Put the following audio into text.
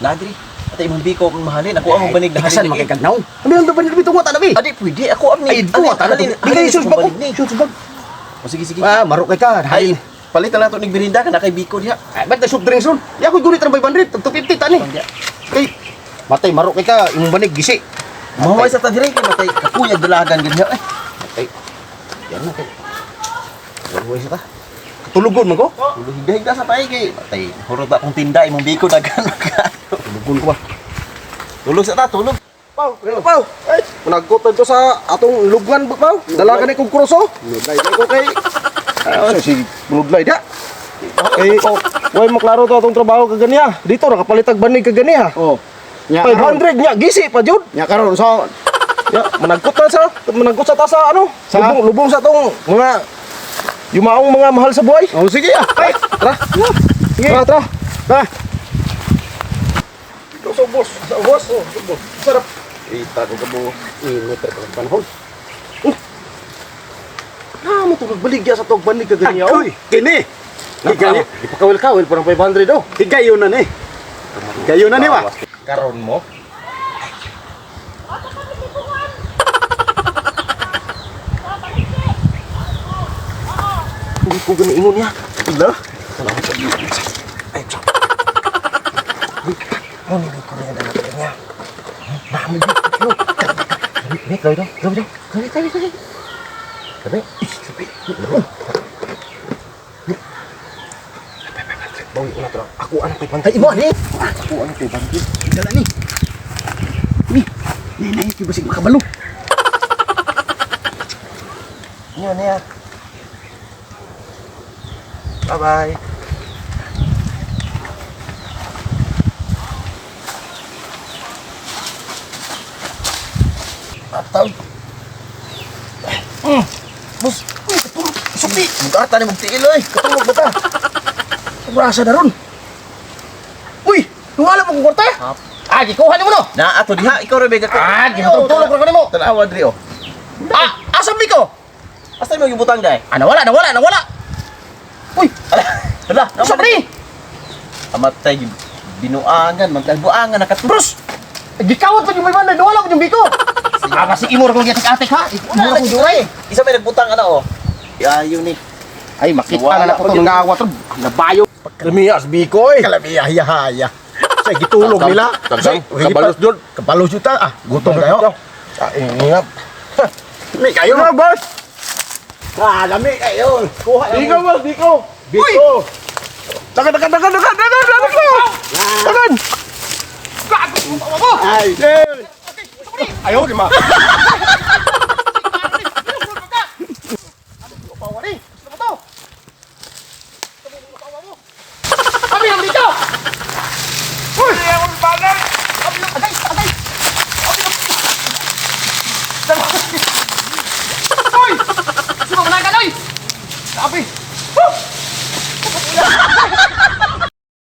Nadri. Atay imong biko kung mahalin. Ako ang banig na Ikasan halin. makikagnaw. Ano yung dapat nito nga tanabi? Adi pwede ako am ni. Ay, buwa tana. Halin. Bigay sus bag. Sus bag. O sige sige. Ah, maro kay ka. Ay, Halin. palit na lang to nig birinda ka na kay biko diha. Ay, ba't na soft drinks ron? Ya ko gunit ng 500, tag 250 tani. Kay matay maro kay ka imong banig gisi. Mahuway sa ta dire kay matay kapuyag dalagan ganyan. Eh. Matay. Yan na kay. Huwag sa ta. Tulugon man ko. Tulog higda-higda sa tayo kay matay. Hurot na akong tinda imong biko dagan magkano. Tulugon ko ba? Tulog sa ta, tulog. Pau, pau. Ay, managkutan to sa atong lugwan ba pau? Dala ka ni kong kruso. Ludlay ko kay. Ah, si ludlay da. Kay oh, way maklaro to atong trabaho kaganiya. Dito nakapalitag banig kaganiya. Oh. Nya 500 nya gisi pa jud. Nya karon so Ya, managkot na sa managkot sa ta sa ano? Sa? Lubong, lubong sa tong mga yumaong mga mahal sa buhay. Oh sige ah. Ay, tara. Sige. Tara, tara. Tara. Sa boss, sa boss. Oh, sa boss. Sarap. Ita ko kabo. Init pa ang panahon. Oh. Ah, mo tugag baligya sa tog banig ka ganyan. Uy, kini. Higayo. Ipakawil-kawil parang 500 oh. Higayon na ni. Higayon na ni ba? Karon mo. Hindi ko gani ingon niya. Ila. Salamat sa Diyos. Ay, sa. Mo ni ko niya dala niya. Nami dito. Ni, gawi daw, gawi daw. Gawi, gawi, gawi. Gabi. Gabi. Bawi ko na to. Ako ang 500. Ay, imo ani. Ako ang 500. Dala ni. Ni. Ni ni kay basig makabalo. Inyo niya. Bye-bye. Ataw. Boss, uy, katulog. Supi. Mugata ni magtiil oy. Katulog ba ta? Sobrasa na ron. Uy, nuwala mo kong kwarta? Ah, gikuha nimo no. Na ato diha ikaw ra bega ko. Ah, gihutog-tulog ra kanimo. Tanawa diri oh. Ah, asa biko? Asa mo gibutang dai? Ah, nawala, nawala, nawala. Uy, Ala, ala, asa ba ni? Amatay binuangan, magkalbuangan nakatulog. Bros, gikawat pa yung may banday, nawala pa yung biko. Ah, kasi imo ra kong giatik-atik ha. Imo ra kong duray. Isa may nagbutang ana oh. Ayo ni. Ay, makita na na ko to nangawa to. Nabayo. Kalamias biko eh. Kalamiya haya haya. Sa gitulog nila. Kabalos jud. Kabalos jud ta. Ah, gutom kayo. Ah, ingat. Mi kayo na boss. Ah, lami kayo. Kuha Biko, boss, biko. Biko. Dagan dagan dagan dagan dagan dagan. Dagan. Ay. Ayaw di ma. Kami ang dito. Uy! Agay, agay. Uy! Sino managan oy? Sabi.